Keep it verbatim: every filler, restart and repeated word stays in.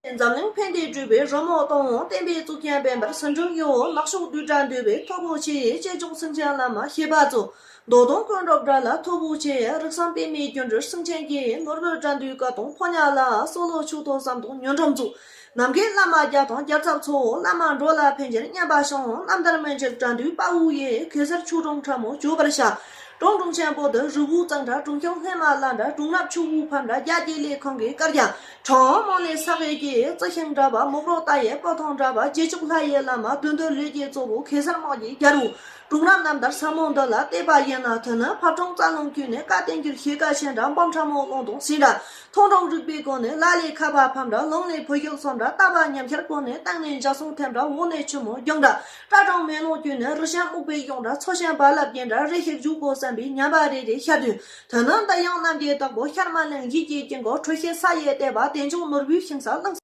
འཛམ་གླིང་ཕན་བདེ་སྒྲུབ་པའི་རོལ་མོ་གཏོང་། བསྟན་པའི་གཙུག་རྒྱན་འཕེན་པར་ཟིན་བྲིས་ཡོད། དམག་ཤོག་བསྡུས་གྲྭ་འདུས་པའི་ཐོར་བུ་ཆེ། གཅེས་འཇོག་སེམས་ཅན་བླ་མ་ཤེས་པ་གཙོ། མདོ་དོན་ཀུན་རྫོབ་སྒྲ་ལ་ཐོར་བུ་ཆེ། རིགས་བཟང་པདྨའི་སྒྱུ་འཕྲུལ་སེམས་ཅན་གྱི། ནོར་བུའི་སྒྲ་འདུས་ཀ་དོང་ཕོ་ཉ་ལ། སྲོག་བླུ་མཆོག་ཏུ་བསམ་དོན་མྱུར་འགྲུབ་མཛོད། ནམ་མཁའི་བླ་མ་བརྒྱ་དང་བརྒྱ་ཚབ་ཚོ། བླ་མ་འགྲོ་ལ་ཕན་ཕྱིར་སྙམ་པ་བྱུང་། རྣམ་ཐར་སྨན་ཆུང་སྒྲ་འདུས་དཔའ་བོ་ཡི། གེ་སར་ཆོས་སྒྲོན་ཁྲ་མོ་བརྗོད་པར་བྱ། གྲོང་གྲོང་ཆེན་པོ་ཏི་རི་བོའི་གཙང་སྦྲ། གྲོང་ཁྱིམ་ལྷས་མ་ལ་འདྲ། གྲོང་རྣམས་ཆུ་བོའི་ཕམ་འདྲ། རྒྱ་སྐྱེད་ལས་ཁང་གི་དཀར་རྒྱ། གྲོང་མོ་ནས་ས་གའི་གི། རྩི་ཤིང་འདྲ་བ། མོག་རོ་རྟ་ཡི་སྤོ་ཐང་འདྲ་བ། རྗེས་ཕྱོགས་ལྷ་ཡི་བླ་མ། བདུད་འདུལ་ལས་ཀྱི་གཙོ་བོ། གེ་སར་དམག་གི་རྒྱལ་པོ། གྲོང་རྣམས་རྣམ་ཐར་ཟབ་མོ་འདི་ལ་བལྟས་པ་ཡིན་ན། དེ་ནི་ཕ་བྲང་རྩ་རླུང་ཁྱུ་ནས། བཀའ་བསྟན་འགྱུར་ཞིག་བཀའ་ཆེན་འདྲ། འབུམ་ཕྲ་མོ་ཀློང་དུ་ཟིན་འདྲ། མཐོང་གྲོལ་རིག་པའི་སྒོ་ནས། ལ་ལས་ཁ་བ་ཕམ་འདྲ། ལུང་ལས་བུ་ཡུག་སོམ་འདྲ། ལྟ་བ་ཉམས་འཆར་ཀུན་ནས། སྟེང་ནས་འཇའ་ཟུང་ཐིམ་འདྲ། འོག་ནས་ཆུ་མོ་རྒྱུང་འདྲ། སྐྲ་གྲངས་མེ་ལོང་ཀུན་ནས། རི་ཤིང་སྨུག་པའི་གཡུང་འདྲ། མཚོ་ཤིང་རྦ་རླབས་ཀྱི་འདྲ། རེ་ཞིག་བཞུགས་དགོས་བསམ་པའི། ཉམས་པ་རེ་རེ་ཤར་དུས། དེ་ནི་འདི་ཡང་རྣམ་རྒྱལ་བདག་པོ་ཤར་མ་གླིང་། ཡིད་ཀྱི་དཀྱིལ་འཁོར་འཁྲུལ་ཤེས་ས་ཡི་ལྟེ་བ། བདེ་མཆོག་ནོར་བུའི་ཞིང་ས་གླིང་།